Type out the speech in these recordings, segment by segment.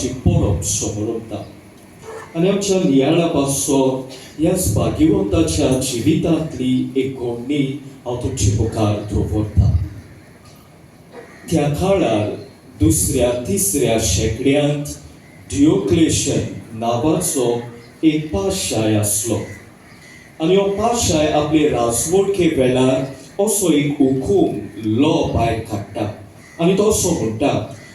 क्रिस्ताची परब समरता आनी आमच्या नियाळा पासत ह्याच भाग्यवंताच्या जिवितांतली एक घडणी हांव तुमचे मुखार दवरता. त्या काळार दुसऱ्या तिसऱ्या शेंकड्यांत डिओक्लेशन नांवाचो एक पातशाय आसलो आनी हो पातशाय आपले राजवटके वेळार असो एक हुकूम, लॉ भायर काडटा आनी तो असो म्हणटा,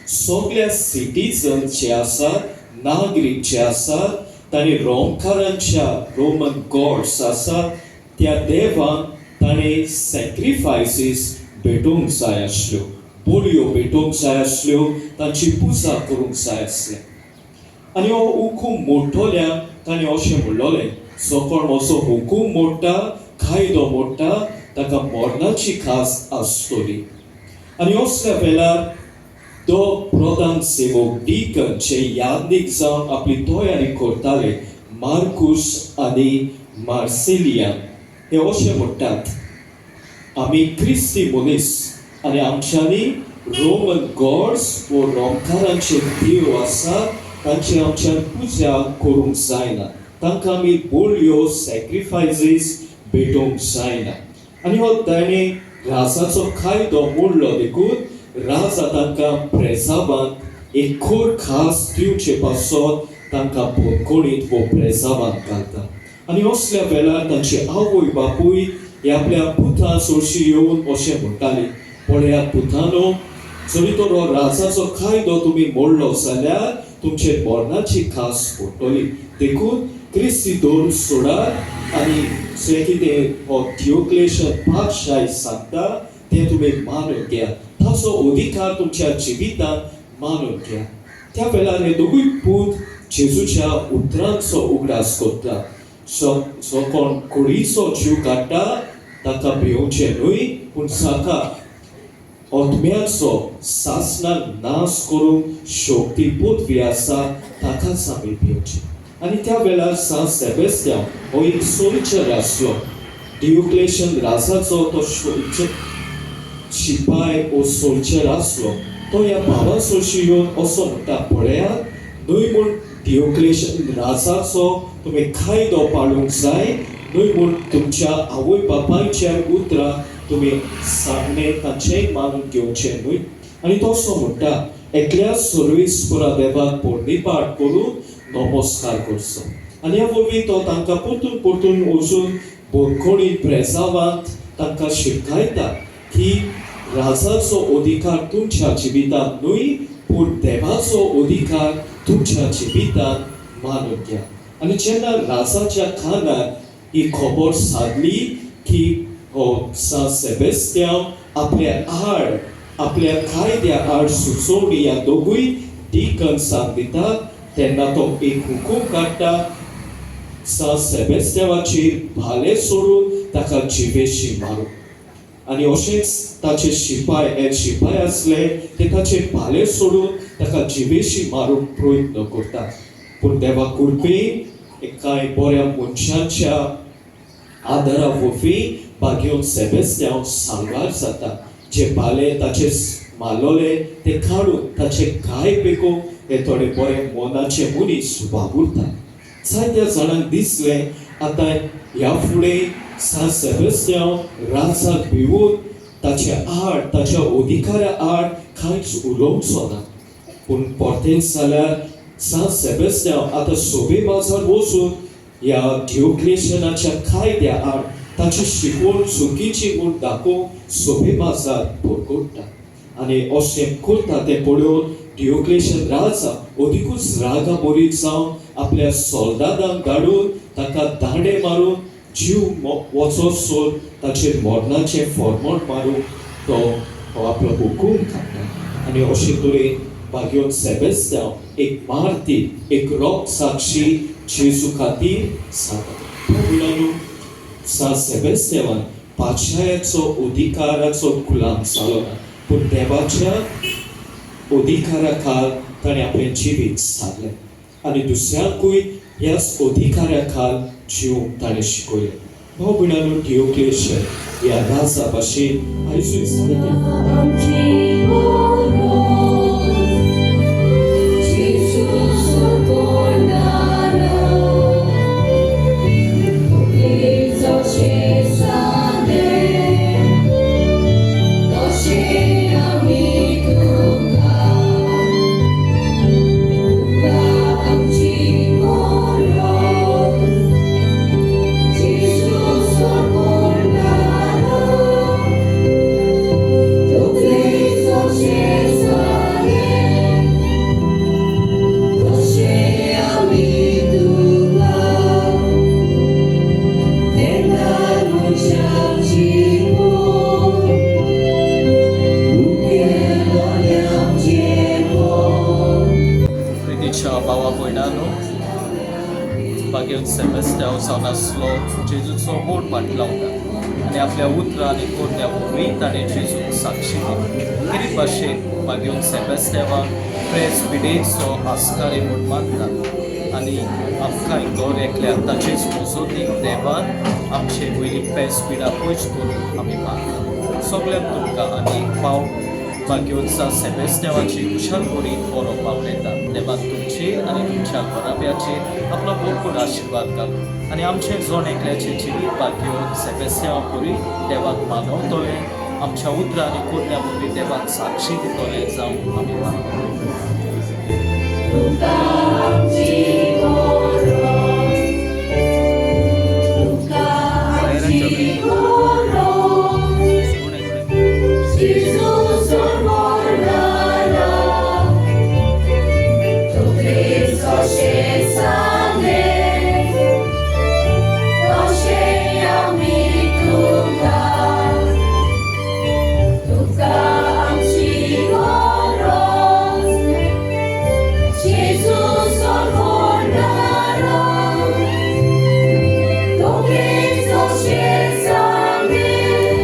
सगल्या सिटीजन जे आसात, नागरीक जे आसात, तांणी रोमकारांच्या रोमन गॉड्स आसात त्या देवांक ताणें सॅक्रिफायसीस भेटोवंक जाय आसल्यो, बळयो भेटोवंक जाय आसल्यो, तांची पुजा करूंक जाय आसलें. आनी हो हुकूम मोडटल्यांक ताणें अशें म्हणलोलें, जो कोण असो हुकूम मोडटा, कायदो मोडटा, ताका मरणाची खास आसतली. आनी असल्या वेळार दोग प्रधान सेवक, डिकन, जे याज्ञीक जावन आपली तयारी करताले, मार्कूस आनी मार्सेलियान, हे अशें म्हणटात, आमी क्रिस्ती मनीस आनी आमच्यांनी रोमन गॉड्स वो रोमकारांचे देव आसा तांची आमच्यान पुजा करूंक जायना, तांकां आमी बळयो, सॅक्रिफायसीस भेटोवंक जायना. आनी हो ताणें राजाचो कायदो मोडलो देखून राजा तांकां प्रेसावांत एक खोर खास दिवचे पासत तांकां बंदखणीत वो प्रेसावांत घालता. आनी असल्या वेळार तांची आवय बापूय हे आपल्या पुता सोरशी येवन अशें म्हणटाले, पळयात पुतानो, जरी तर हो राजाचो कायदो तुमी मोडलो जाल्यार तुमचेर मरणाची खास पडटली, देखून क्रिस्ती धर्म सोडात आनी जें कितें हो डिओक्लेशन पातशाय सांगता तें तुमी मानून घ्या, ताचो अधिकार तुमच्या जिवितांत मानून घ्या. त्या वेळार हे दोगूय पूत जेजूच्या उतरांचो उगडास करता, जो जो कोण कुडीचो जीव काडटा ताका भिवचें न्हय, पूण जाका आत्म्याचो सासणाक नाश करूंक शक्ती, पदवी आसा, ताकाच आमी भिवचें. आनी त्या वेळार सांत सेबेस्त्यांव हो एक सोल्जर आसलो. डिओक्लेशन राजाचो तो सोल्जर, शिपाय ओ सोल्जर आसलो. तो ह्या भावा सोरशी येवन असो म्हणटा, पळयात, न्हय म्हूण डिओक्लेशन राजाचो तुमी कायदो पाळूंक जाय, न्हय म्हूण तुमच्या आवय बापायच्या उतरां तुमी सांगणे तांचेय मानून घेवचें न्हय. आनी तो असो म्हणटा, एकल्या सर्वेस्परा देवाक प्रणिपात करून नमस्कार करचो. आनी ह्या वरवीं तो तांकां परतून परतून वचून बंदखणीत, प्रेसावांत तांकां शिटकायता की राजाचो अधिकार तुमच्या जिवितांत न्हय, पूण देवाचो अधिकार तुमच्या जिवितांत मानून घ्या. आनी जेन्ना राजाच्या कानार ही खबर सादली की हो सांत सेबेस्त्यांव आपल्या आड, आपल्या कायद्या आड सुचोवणी ह्या दोगूय डिकन्सांक दितात, तेन्ना तो एक हुकूम काडटा, सांत सेबेस्त्यांवाचेर भाले सोडून ताका जिवेशी मारूं. आनी अशेंच ताचे शिपाय, हे शिपाय आसले ते ताचे भाले सोडून ताका जिवेशी मारूंक प्रयत्न करतात. पूण देवा कृपेन, कांय बऱ्या मनशांच्या आदारा वरवीं भाग्यवंत सेबेस्त्यांव साल्वार जाता. जे भाले ताचे मारलोले ते काडून ताचे घाय पेकोवंक हे थोडे बरे मनाचे मनीस वावुरतात. जायत्या जाणांक दिसलें, आतां ह्या फुडें सांत सेबेस्त्यांव राजाक भिवून ताचे आड, ताच्या अधिकारा आड कांयच उलोवचो ना. पूण परतेंच जाल्यार सांत सेबेस्त्यांव आतां सोबे बाजार वचून ह्या डिओक्लेशनाच्या कायद्या आड ताची शिकवण चुकीची म्हूण दाखोवंक सोबे बाजार भरकटता. आनी अशें करता तें पळोवन डिओक्लेशन राजा अदिकूच रागा भरीत जावन आपल्या सोल्दादांक धाडून ताका दांडे मारून जीव वचोसर ताचेर मरणाचें फॉर्मोट मारूंक तो हो आपलो हुकूम काडटा. आनी अशे तरेन भाग्यवंत सेबेस्त्यांव एक मार्तीर, एक रोग साक्षी जेजू खातीर जाता. भयणांनो, सांत सेबेस्त्यांवान पातशायाचो अधिकाराचो गुलाम जालो ना, पूण देवाच्या अधिकारा खाल ताणें आपलें जिवीत सारलें आनी दुसऱ्यांकूय ह्याच अधिकारा खाल जिवंक ताणें शिकयलें. भाव भयणांनो, डिओक्लेशन ह्या राजा भाशेन आयजूय जायते आमची परब, जेजू. सेबेस्त्यांव जावन आसलो जेजूचो व्हड पाटलावता आनी आपल्या उतरां आनी कोरण्या वरवीं ताणें जेजूक साक्षी दिली. तरी भाशेन भाग्यवंत सेबेस्त्यांवाक प्रेस पिडेचो आस्कारी म्हूण मानतात आनी आमकां दर एकल्याक ताचेच मजतीक देवान आमचे वयली पेस पिडा पयस करून आमी मानतात. सगळ्यांक तुमकां आनी एक पावट भाग्यवंत सेबेस्त्यांवाची कुशाल बरी बरो पावयता. देवान तुमचेर आनी तुमच्या घराब्याचेर आपलो भरपूर आशिर्वाद घालूं आनी आमचें जण एकल्याचें जिवीत भाग्यवंत सेबेस्त्यांवा वरवीं देवाक मानवतलें, आमच्या उतरां आनी कोरण्या वरवीं देवाक साक्षी दितलें जावं आमी मानता. तुका आमची गरज, तुका आमची गरज, जेजू सोडवणारा, तकलेक कशें सांगलें, तशें आमी तुका, तुका आमची गरज, जेजू सोडवणारा, तकलेक कशें सांगलें,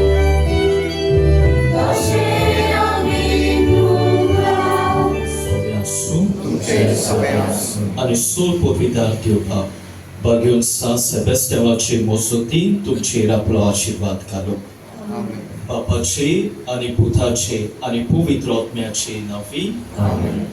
तशें आमी तुका. सोबें आसूं. तुमचे सगळे आसूं. आनी सोल पवित्र देवबाप भाग्यवंत सा सेबेस्त्यांवाचे मजतीन तुमचेर आपलो आशिर्वाद घालूं. आमेन. बापाचे आनी पुताचे आनी पवित्र आत्म्याचे नांवी. आमेन.